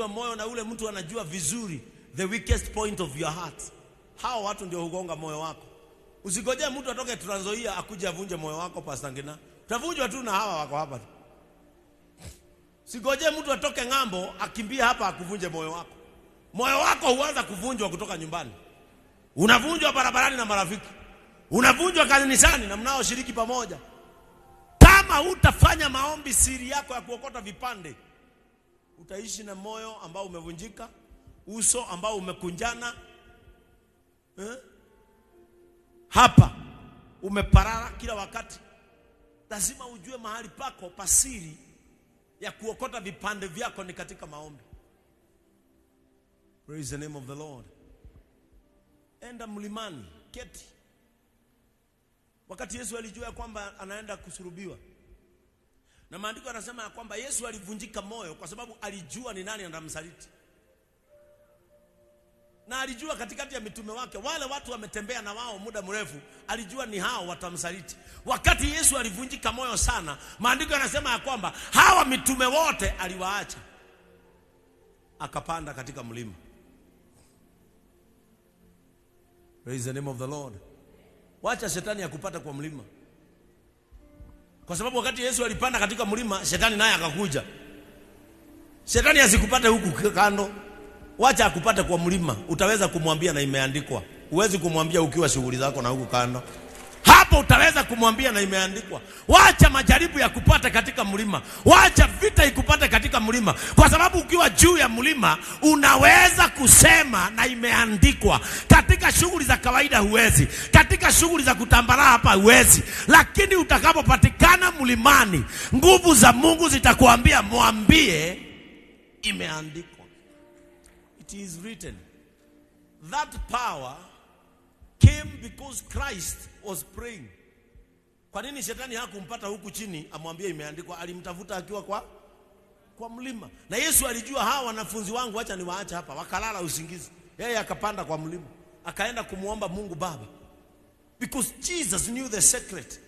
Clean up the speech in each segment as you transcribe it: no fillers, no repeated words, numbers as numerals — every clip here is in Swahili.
Moyo na ule mtu anajua vizuri the weakest point of your heart. Hao watu ndio hugonga moyo wako. Usigojee mtu atoke Trans Nzoia akuje avunje moyo wako, Pastor Ngina. Utavunjwa tu na hawa wako hapa. Usigojee mtu atoke ng'ambo akimbie hapa akuvunje moyo wako. Moyo wako huanza kuvunjwa kutoka nyumbani. Unavunjwa barabarani na marafiki. Unavunjwa kanisani na mnaoshiriki pamoja. Kama hutafanya maombi siri yako ya kuokota vipande, utaishi na moyo ambao umevunjika, uso ambao umekunjana, eh? Hapa umeparara kila wakati. Lazima ujue mahali pako pasiri ya kuokota vipande vyako ni katika maombi. Praise the name of the Lord. Enda mlimani, keti. Wakati Yesu alijua ya kwamba anaenda kusurubiwa, na maandiko yanasema ya kwamba Yesu alivunjika moyo kwa sababu alijua ni nani anamsaliti. Na alijua katikati ya mitume wake wale watu wametembea na wao muda mrefu, alijua ni hao watamsaliti. Wakati Yesu alivunjika moyo sana, maandiko yanasema ya kwamba hawa mitume wote aliwaacha, akapanda katika mlima. Praise the name of the Lord. Wacha shetani akupata kwa mlima, kwa sababu wakati Yesu alipanda katika mlima, shetani naye akakuja. Shetani asikupate huku kando, wacha akupate kwa mlima. Utaweza kumwambia na imeandikwa. Huwezi kumwambia ukiwa shughuli zako na huku kando. Hapo utaweza kumwambia na imeandikwa. Wacha majaribu ya kupata katika mlima, wacha vita ikupate katika mlima, kwa sababu ukiwa juu ya mlima unaweza kusema na imeandikwa. Katika shughuli za kawaida huwezi, katika shughuli za kutambaraa hapa huwezi, lakini utakapopatikana mlimani, nguvu za Mungu zitakuambia mwambie imeandikwa. It is written. That power came because Christ was praying. Kwa nini shetani hakumpata huku chini amwambie imeandikwa? Alimtafuta akiwa kwa mlima. Na Yesu alijua hawa wanafunzi wangu acha niwaache hapa, wakalala usingizi. Yeye akapanda kwa mlima, akaenda kumuomba Mungu Baba. Because Jesus knew the secret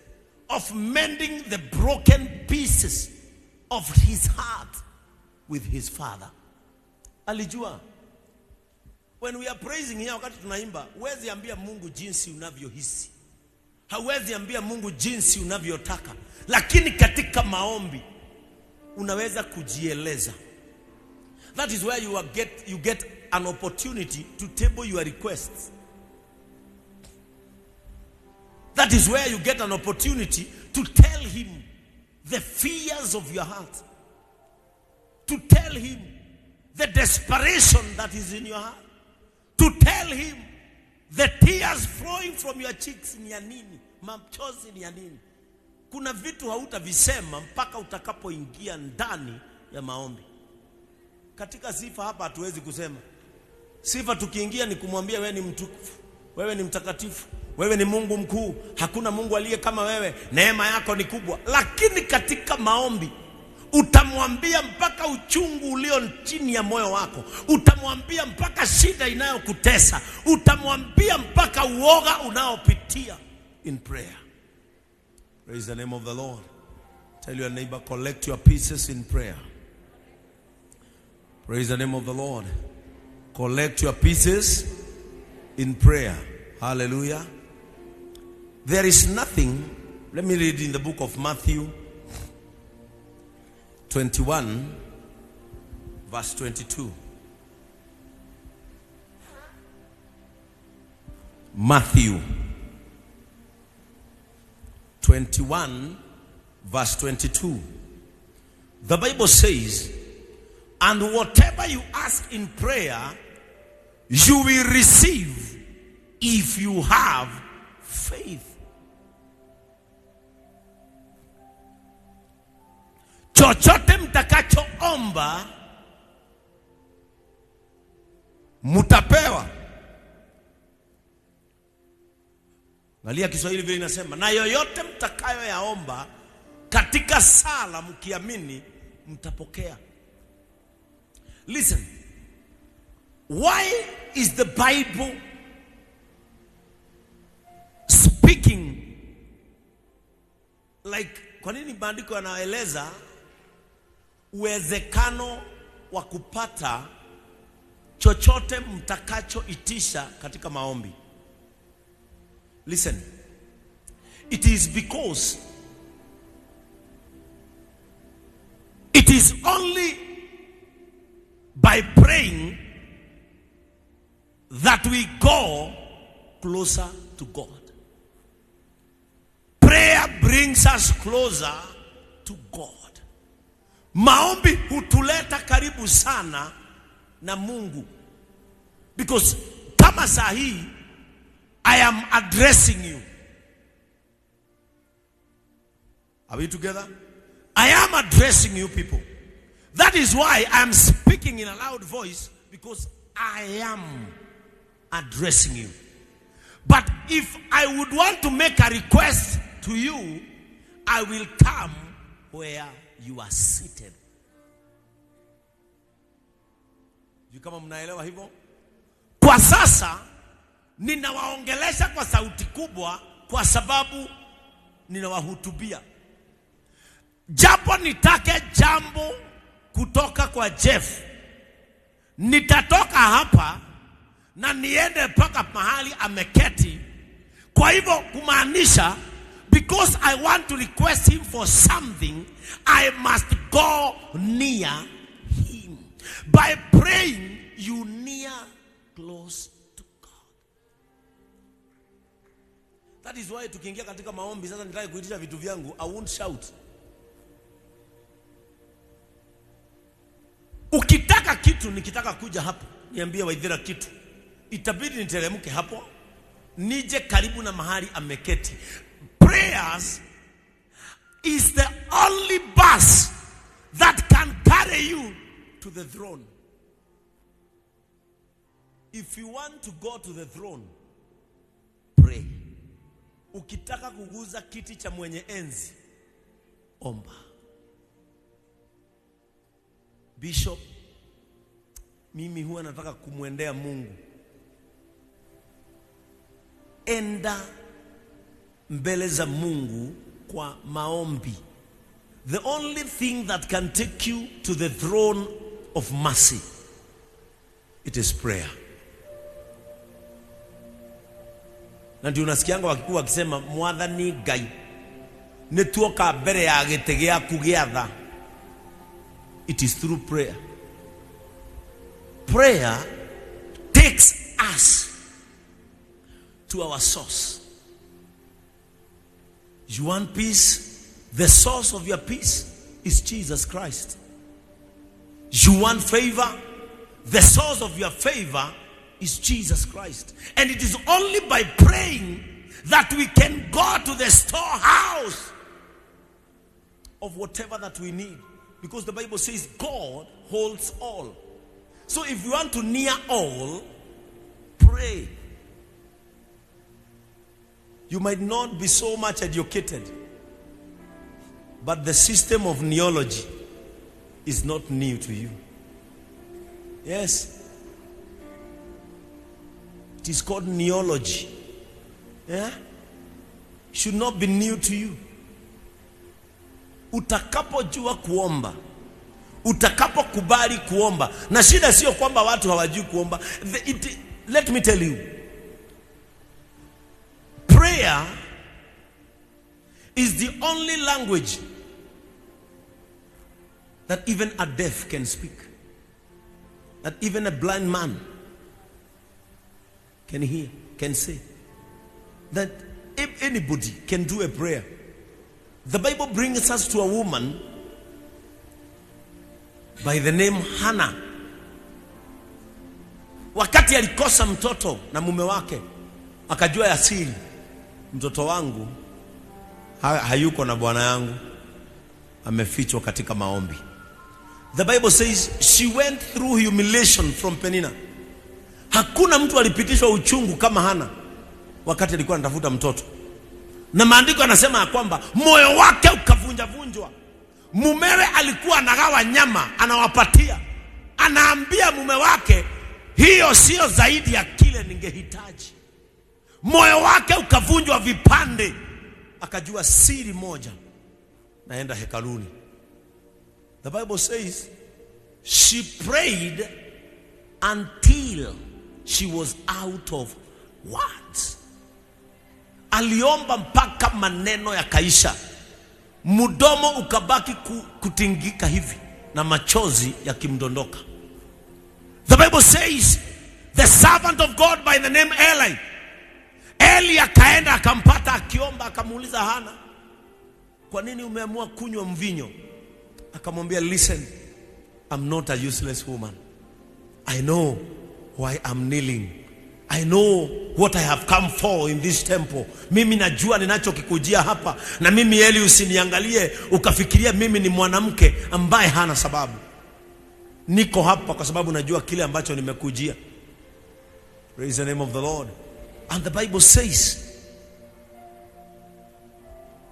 of mending the broken pieces of his heart with his Father. Alijua. When we are praising here, wakati tunaimba, huwezi ambia Mungu jinsi unavyohisi. Hauwezi ambia Mungu jinsi unavyotaka. Lakini katika maombi unaweza kujieleza. That is where you get an opportunity to table your requests. That is where you get an opportunity to tell him the fears of your heart. To tell him the desperation that is in your heart. To tell him the tears flowing from your cheeks ni ya nini, machozi ni ya nini. Kuna vitu hautavisema mpaka utakapoingia ndani ya maombi. Katika sifa hapa hatuwezi kusema. Sifa tukiingia ni kumwambia wewe ni mtukufu, wewe ni mtakatifu, wewe ni Mungu mkuu, hakuna Mungu aliye kama wewe, neema yako ni kubwa. Lakini katika maombi utamwambia mpaka uchungu ulio chini ya moyo wako, utamwambia mpaka shida inayokutesa, utamwambia mpaka uoga unaopitia in prayer. Praise the name of the Lord. Tell your neighbor, collect your pieces in prayer. Praise the name of the Lord. Collect your pieces in prayer. Hallelujah. There is nothing. Let me read in the book of Matthew 21, verse 22. Matthew 21, verse 22. The Bible says, and whatever you ask in prayer, you will receive if you have faith. Chochote mtakachoomba mtapewa. Angalia Kiswahili vile inasema, na yoyote mtakayoyaomba katika sala mkiamini mtapokea. Listen, why is the Bible speaking like, kwa nini maandiko yanaeleza uwezekano wa kupata chochote mtakachoitisha katika maombi. Listen. It is because it is only by praying that we go closer to God. Prayer brings us closer to God. Maombi hutuleta karibu sana na Mungu. Because kama saa hii I am addressing you. Are we together? I am addressing you people. That is why I am speaking in a loud voice, because I am addressing you. But if I would want to make a request to you, I will come where you are seated. You kama mnaelewa hivyo? Kwa sasa ninawaongelesha kwa sauti kubwa kwa sababu ninawahutubia. Japo nitake jambo kutoka kwa Jeff, nitatoka hapa na niende mpaka mahali ameketi. Kwa hivyo kumaanisha, because I want to request him for something, I must go near him. By praying, you near close to God. That is why tukiingia katika maombi sasa, nitaki kuitisha vitu vyangu, I won't shout. Ukitaka kitu, nikitaka kuja hapo niambie Waithira kitu, itabidi niteremke hapo nije karibu na mahali ameketi. Prayers is the only bus that can carry you to the throne. If you want to go to the throne, pray. Ukitaka kuguza kiti cha mwenye enzi, omba. Bishop, mimi huwa nataka kumwendea Mungu. Enda mbele za Mungu kwa maombi. The only thing that can take you to the throne of mercy, it is prayer. Na ndio unasikianga wakikuwa wakisema Mwathani Ngai nituoka mbere ya gĩtĩ gĩaku gĩa tha. It is through prayer. Prayer takes us to our source. You want peace? The source of your peace is Jesus Christ. You want favor? The source of your favor is Jesus Christ. And it is only by praying that we can go to the storehouse of whatever that we need. Because the Bible says God holds all. So if you want to near all, pray. You might not be so much educated, but the system of neology is not new to you. Yes. It is called neology. Yeah? Should not be new to you. Utakapojua kuomba, utakapokubali kuomba. Na shida sio kwamba watu hawajui kuomba. Let me tell you, prayer is the only language that even a deaf can speak, that even a blind man can hear, can say, that if anybody can do a prayer. The Bible brings us to a woman by the name Hannah. Wakati alikosa mtoto na mume wake, akajua ya siri, mtoto wangu hayuko na bwana yangu, amefichwa katika maombi. The Bible says she went through humiliation from Penina. Hakuna mtu alipitishwa uchungu kama Hana wakati alikuwa anatafuta mtoto. Na maandiko yanasema ya kwamba moyo wake ukavunjavunjwa. Mumewe alikuwa anagawa nyama, anawapatia. Anaambia mume wake, hiyo sio zaidi ya kile ningehitaji. Moyo wake ukavunjwa vipande. Akajua siri moja, naenda hekaluni. The Bible says She prayed until she was out of words. Aliomba mpaka maneno yakaisha, mdomo ukabaki kutingika hivi na machozi yakimdondoka. The Bible says the servant of God by the name Eli, Eli akaenda akampata akiomba, akamuuliza Hana, kwa nini umeamua kunywa mvinyo? Akamwambia, listen, I'm not a useless woman. I know why I'm kneeling. I know what I have come for in this temple. Mimi najua ninachokikujia hapa, na mimi Eli, usiniangalie ukafikiria mimi ni mwanamke ambaye hana sababu. Niko hapa kwa sababu najua kile ambacho nimekujia. Praise the name of the Lord. And the Bible says,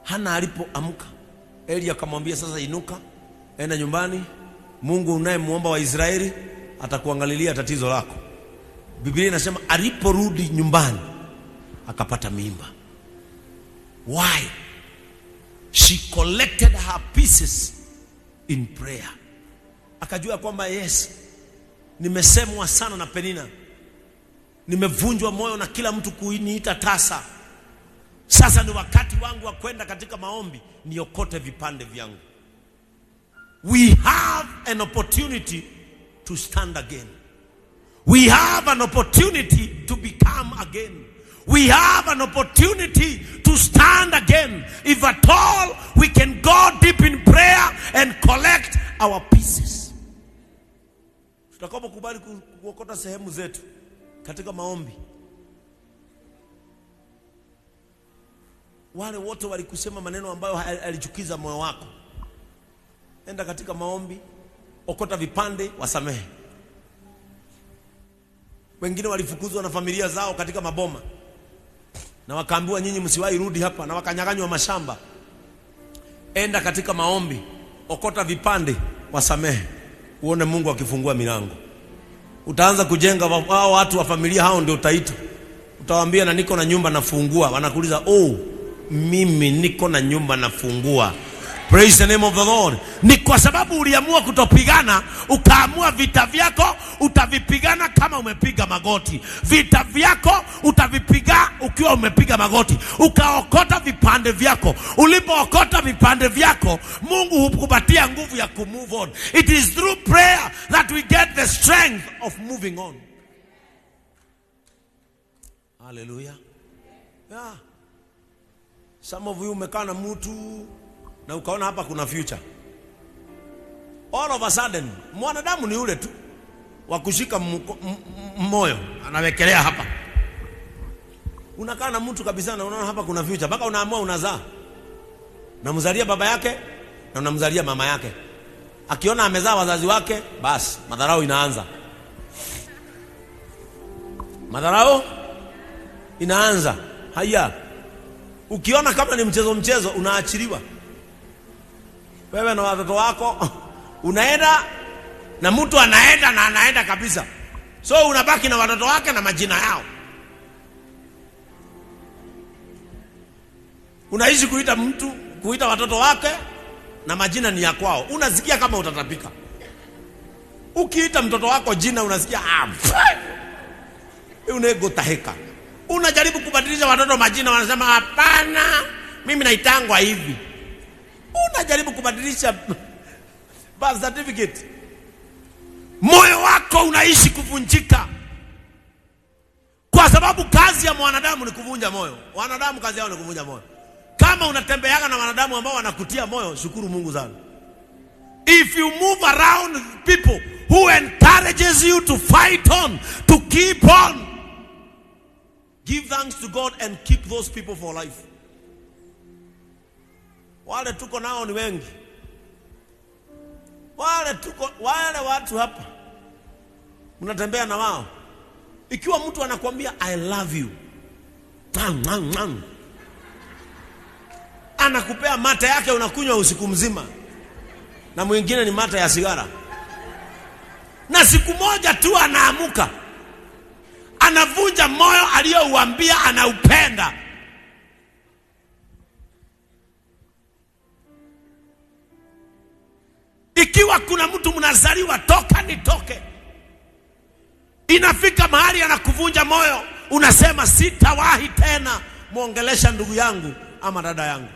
Hana alipoamka, Eli akamwambia sasa, inuka, enda nyumbani, Mungu unayemuomba wa Israeli atakuangalilia tatizo lako. Biblia inasema aliporudi nyumbani akapata mimba. Why? She collected her pieces in prayer. Akajua kwamba yes, nimesemwa sana na Penina, nimevunjwa moyo na kila mtu kuniita tasa. Sasa ni wakati wangu wa kwenda katika maombi niokote vipande vyangu. We have an opportunity to stand again. We have an opportunity to become again. We have an opportunity to stand again. If at all we can go deep in prayer and collect our pieces. Tutakapokubali kuokota sehemu zetu katika maombi, wale wote walikusema maneno ambayo alichukiza moyo wako, enda katika maombi, okota vipande, wasamehe. Wengine walifukuzwa na familia zao katika maboma na wakaambiwa nyinyi msiwahi rudi hapa, na wakanyang'anywa mashamba. Enda katika maombi, okota vipande, wasamehe, uone Mungu akifungua milango. Utaanza kujenga hao watu wa familia, hao ndio utaita, utawaambia na niko na nyumba nafungua. Wanakuuliza, oh, mimi niko na nyumba nafungua. Praise the name of the Lord. Ni kwa sababu uliamua kutopigana, ukaamua vita vyako utavipigana kama umepiga magoti. Vita vyako utavipiga ukiwa umepiga magoti, ukaokota vipande vyako. Ulipookota vipande vyako, Mungu hukupatia nguvu ya kumove on. It is through prayer that we get the strength of moving on. Hallelujah. Yeah. Some of you umekaa na mtu na ukaona hapa kuna future. All of a sudden, mwanadamu ni yule tu wa kushika moyo anawekelea hapa. Unakaa na mtu kabisa na unaona hapa kuna future, mpaka unaamua unazaa. Unamzalia baba yake na unamzalia mama yake. Akiona amezaa wazazi wake, basi madharau inaanza. Madharau inaanza. Haya. Ukiona kama ni mchezo mchezo, unaachiliwa. Wewe na watoto wako unaenda na mtu anaenda na anaenda kabisa. So unabaki na watoto wake na majina yao. Unaishi kuita mtu, kuita watoto wake na majina ni ya kwao. Unasikia kama utatapika. Ukiita mtoto wako jina unasikia unegotaheka. Unajaribu kubadilisha watoto majina, wanasema hapana, mimi naitangwa hivi. Unajaribu kubadilisha birth certificate. Moyo wako unaishi kuvunjika, kwa sababu kazi ya mwanadamu ni kuvunja moyo. Wanadamu kazi yao ni kuvunja moyo. Kama unatembeaga na wanadamu ambao wanakutia moyo, shukuru Mungu sana. If you move around people who encourages you to fight on, to keep on, give thanks to God and keep those people for life. Wale tuko nao ni wengi. Wale tuko, wale watu hapa mnatembea na wao. Ikiwa mtu anakuambia I love you, nang, nang, nang, anakupea mate yake unakunywa usiku mzima, na mwingine ni mate ya sigara, na siku moja tu anaamuka anavunja moyo aliyouambia anaupenda. Ikiwa kuna mtu mnazaliwa toka nitoke, inafika mahali anakuvunja moyo, unasema sitawahi tena mwongelesha ndugu yangu ama dada yangu,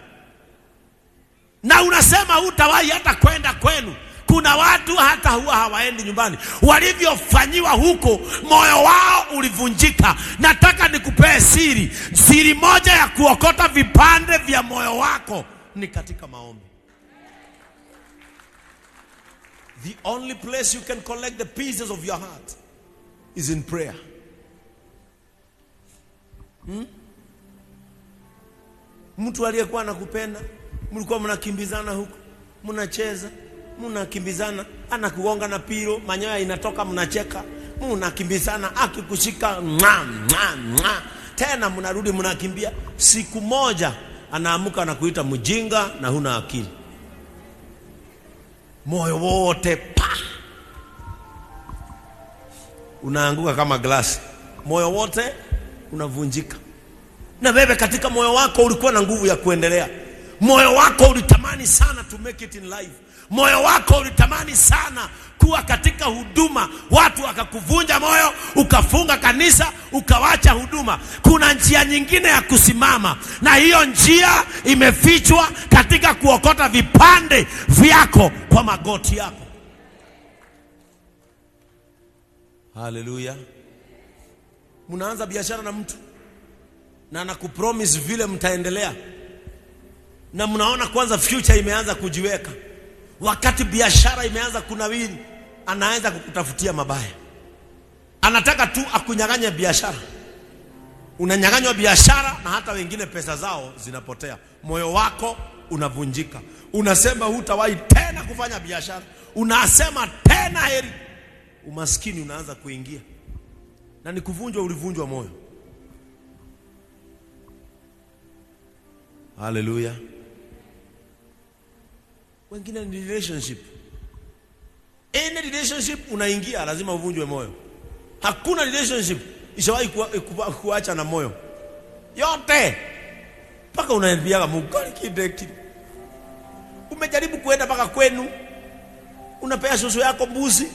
na unasema hutawahi hata kwenda kwenu. Kuna watu hata huwa hawaendi nyumbani, walivyofanyiwa huko, moyo wao ulivunjika. Nataka nikupee siri, siri moja ya kuokota vipande vya moyo wako ni katika maombi. The only place you can collect the pieces of your heart is in prayer. Mtu aliyekuwa anakupenda, mlikuwa mnakimbizana huko, mnacheza, mnakimbizana, anakugonga na pilo, manyoya inatoka, mnacheka, mnakimbizana, akikushika mwa mwa mwa, tena mnarudi mnakimbia. Siku moja anaamuka na kuita mjinga na huna akili, moyo wote pa unaanguka kama glasi, moyo wote unavunjika. Na wewe katika moyo wako ulikuwa na nguvu ya kuendelea. Moyo wako ulitamani sana to make it in life. Moyo wako ulitamani sana kuwa katika huduma, watu wakakuvunja moyo, ukafunga kanisa, ukawacha huduma. Kuna njia nyingine ya kusimama, na hiyo njia imefichwa katika kuokota vipande vyako kwa magoti yako. Haleluya! Mnaanza biashara na mtu na anakupromise vile mtaendelea, na mnaona kwanza future imeanza kujiweka. Wakati biashara imeanza kunawiri, anaanza kukutafutia mabaya, anataka tu akunyang'anye biashara. Unanyang'anywa biashara, na hata wengine pesa zao zinapotea, moyo wako unavunjika, unasema hutawahi tena kufanya biashara, unasema tena heri. Umaskini unaanza kuingia, na ni kuvunjwa, ulivunjwa moyo. Haleluya. Wengine ni relationship. Any relationship unaingia lazima uvunjwe moyo. Hakuna relationship ishawahi kuacha na moyo yote, mpaka unaambiaga Mungu kideki. Umejaribu kuenda mpaka kwenu, unapea shosho yako mbuzi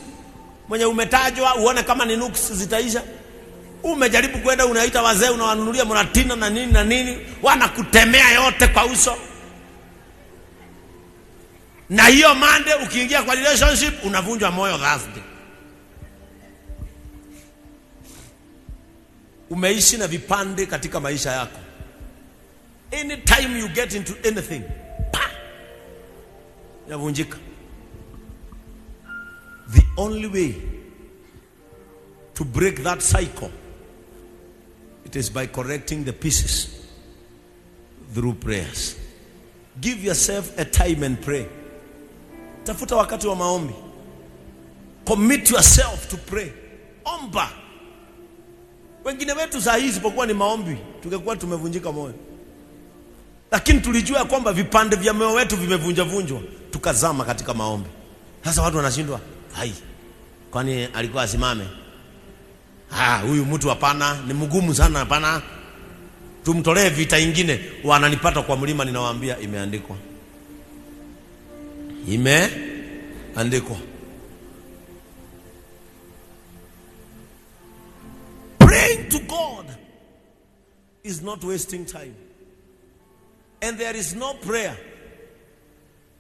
mwenye umetajwa, uone kama ni nuksi zitaisha. Umejaribu kwenda, unaita wazee, unawanunulia mratina na nini na nini, wanakutemea yote kwa uso. Na hiyo Monday ukiingia kwa relationship unavunjwa moyo Thursday. Umeishi na vipande katika maisha yako. Anytime you get into anything, pa, inavunjika. The only way to break that cycle, it is by correcting the pieces through prayers. Give yourself a time and pray. Tafuta wakati wa maombi. Commit yourself to pray. Omba. Wengine wetu saa hii isipokuwa ni maombi, tungekuwa tumevunjika moyo, lakini tulijua kwamba vipande vya moyo wetu vimevunjavunjwa, tukazama katika maombi. Sasa watu wanashindwa, hai, kwani alikuwa asimame? Ah, huyu mtu hapana, ni mgumu sana, hapana, tumtolee vita ingine. Wananipata kwa mlima, ninawaambia imeandikwa, imeandikwa. Praying to God is not wasting time. And there is no prayer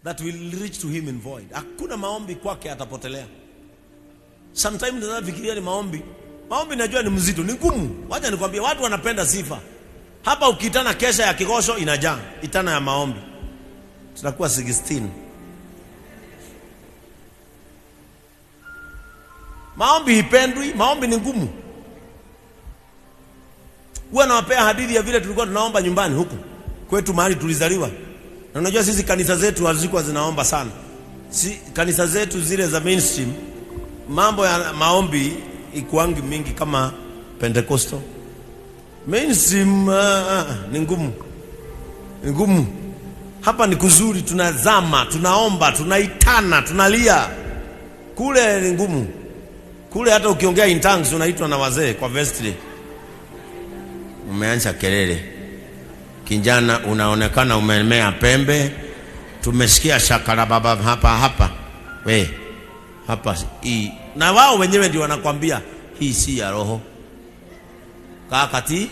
that will reach to him in void. Hakuna maombi kwake atapotelea. Sometimes nafikiria ni maombi. Maombi najua ni mzito, ni ngumu. Wacha nikwambie, watu wanapenda sifa. Hapa ukiitana kesha ya kigosho inajaa, itana ya maombi. Tunakuwa 16. Maombi hipendwi, maombi ni ngumu. Huwa nawapea hadithi ya vile tulikuwa tunaomba nyumbani huku kwetu mahali tulizaliwa. Na unajua sisi kanisa zetu hazikuwa zinaomba sana. Si, kanisa zetu zile za mainstream mambo ya maombi ikuangi mingi kama Pentecostal. Mainstream ni ngumu. Ni ngumu. Hapa ni kuzuri, tunazama, tunaomba, tunaitana, tunalia. Kule ni ngumu. Kule hata ukiongea in tongues unaitwa na wazee kwa vestry. Umeanza kelele. Kijana unaonekana umemea pembe. Tumesikia shakara baba hapa hapa. We hapa hii, na wao wenyewe ndio wanakwambia hii si ya roho kakati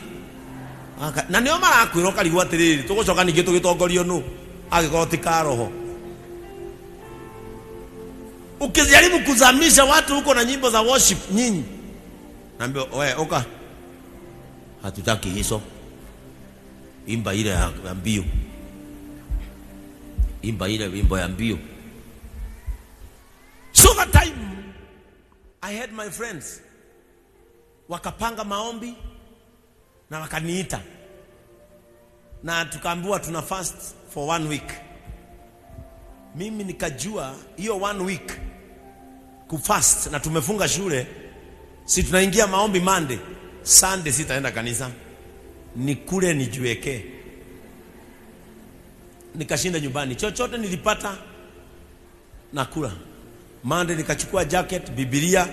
Aka, na nio marakwira ukarigwo atiriri tugucoka ningi tugitongorio nu angikorwo ti ka roho. Ukijaribu kuzamisha watu huko na nyimbo za worship nyinyi, naambia we oka, hatutaki hizo, imba ile ya mbio, imba ile wimbo ya mbio. So that time I had my friends wakapanga maombi na wakaniita na tukaambiwa tuna fast for 1 week. Mimi nikajua hiyo 1 week kufast na tumefunga shule, si tunaingia maombi Monday, Sunday sitaenda kanisa, nikule nijiwekee. Nikashinda nyumbani, chochote nilipata nakula. Monday nikachukua jacket, Biblia,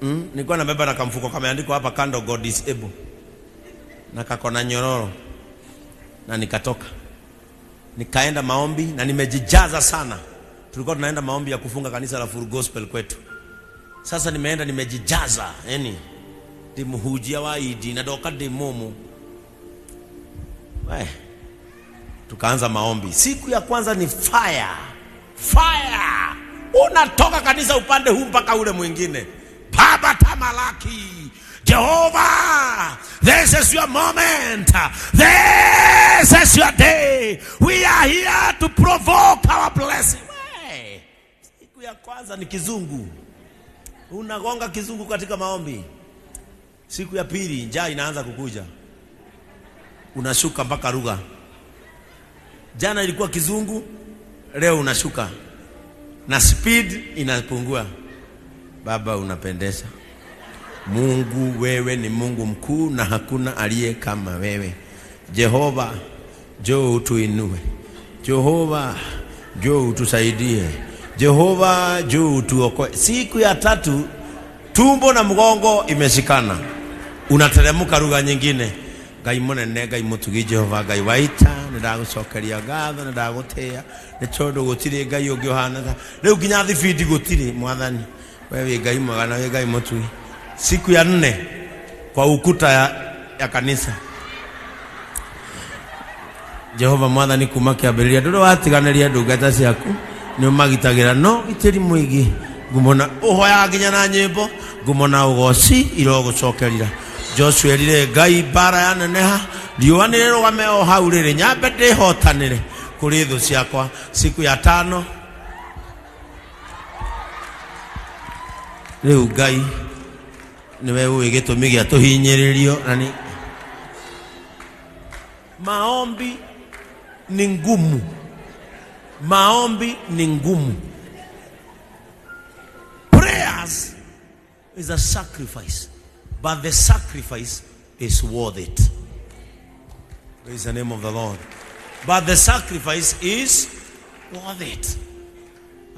nilikuwa nabeba na kamfuko kameandikwa hapa kando God is able, na kako na nyororo, na nikatoka nikaenda maombi na nimejijaza sana. Tulikuwa tunaenda maombi ya kufunga kanisa la Full Gospel kwetu. Sasa nimeenda nimejijaza, yani ndimuhujia waidi na doka ndimumu. We, tukaanza maombi. Siku ya kwanza ni fire. Fire. Unatoka kanisa upande huu mpaka ule mwingine. Baba tamalaki. Jehovah, this is your moment. This is your day. We are here to provoke our blessing. We, siku ya kwanza ni kizungu. Unagonga kizungu katika maombi. Siku ya pili njaa inaanza kukuja. Unashuka mpaka lugha. Jana ilikuwa kizungu, leo unashuka. Na speed inapungua. Baba unapendeza. Mungu wewe ni Mungu mkuu na hakuna aliye kama wewe. Jehova, njoo utuinue. Jehova, njoo utusaidie. Jehova, njoo utuokoe. Siku ya tatu tumbo na mgongo imeshikana. Unateremka lugha nyingine. Ngai munene, Ngai mutugi, Jehova Ngai waita, nindagucokeria ngatho, nindagutia ni tondu gutiri Ngai ungi uhana ta riu nginya thibindi gutiri. Mwathani wewe wi Ngai mwega na wi Ngai mutugi. Siku ya nne kwa ukuta ya kanisa, Jehova mwathani kuma kiambiriria nduri watiganiria ndungata ciaku, ni umagitagira no gitiri mwingi. Ngumona uhoyaga nginya na nyimbo, ngumona ugoci irogucokerira. Joshua erire Ngai mbara yaneneha, riũa nĩrĩrũgame o hau rĩrĩ, nyambe ndĩhotanĩre kũrĩ thũ ciakwa. Siku ya tano rĩu Ngai nĩwe ũĩ gĩtũmi gĩa tũhinyĩrĩrio. Na ni maombi ni ngumu, maombi ni ngumu. Prayers is a sacrifice, but the sacrifice is worth it. Praise the name of the Lord. But the sacrifice is worth it.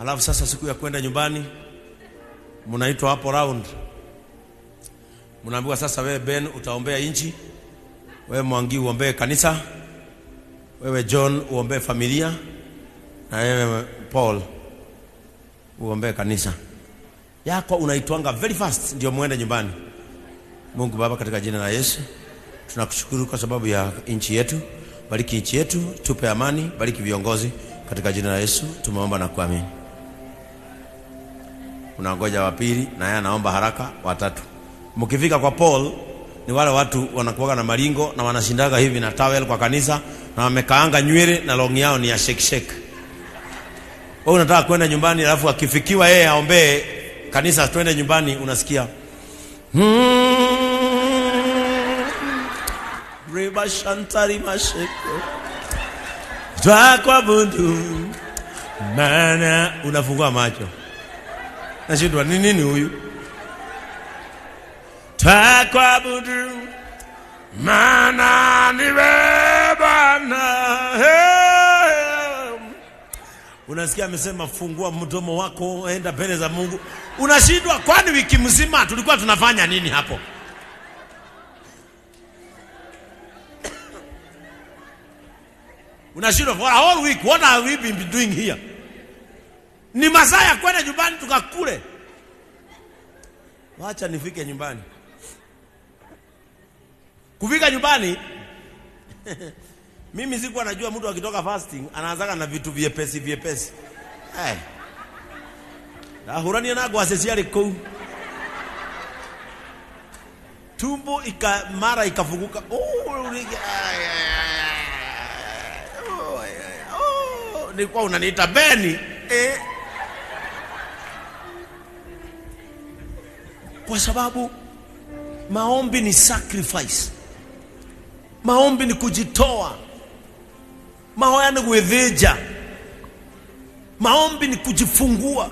Alafu sasa siku ya kwenda nyumbani, mnaitwa hapo round. Mnaambiwa sasa, wewe Ben utaombea inchi, wewe Mwangi uombee kanisa, wewe John uombee familia, na wewe Paul uombee kanisa yako. Unaitwanga very fast ndio muende nyumbani. Mungu Baba, katika jina la Yesu tunakushukuru kwa sababu ya nchi yetu. Bariki nchi yetu, tupe amani, bariki viongozi. Katika jina la Yesu tumeomba na kuamini. Unangoja wa pili na yeye anaomba haraka, watatu. Mkifika kwa Paul ni wale watu wanakuwaga na maringo na wanashindaga hivi na towel kwa kanisa na wamekaanga nywele na longi yao ni ya shake shake. Wewe unataka kwenda nyumbani, alafu akifikiwa yeye aombee kanisa twende nyumbani, unasikia Riba shantari masheko twakwabudu maana, unafungua macho nashindwa ni nini huyu. Twakwabudu maana ni wewe Bwana. Hey. Unasikia amesema fungua mdomo wako, enda mbele za Mungu. Unashindwa, kwani wiki mzima tulikuwa tunafanya nini hapo? Unashindwa for a whole week, what have we been doing here? Ni masaa ya kwenda nyumbani tukakule. Wacha nifike nyumbani. Kufika nyumbani mimi sikuwa najua mtu akitoka fasting anaanzaga na vitu vyepesi vyepesi. Hey. Ndahurania na ngwacĩ ciarĩ kũu, tumbo ika mara ikafunguka. Oh, ai, ai, ai, oh, ai, ai, oh, nilikuwa unaniita Beni, eh. Kwa sababu maombi ni sacrifice, maombi ni kujitoa, mahoya ni gwĩthĩnja, maombi ni kujifungua.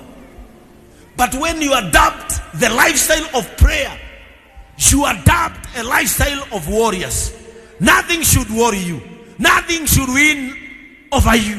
But when you adapt the lifestyle of prayer, you adapt a lifestyle of warriors. Nothing should worry you. Nothing should win over you.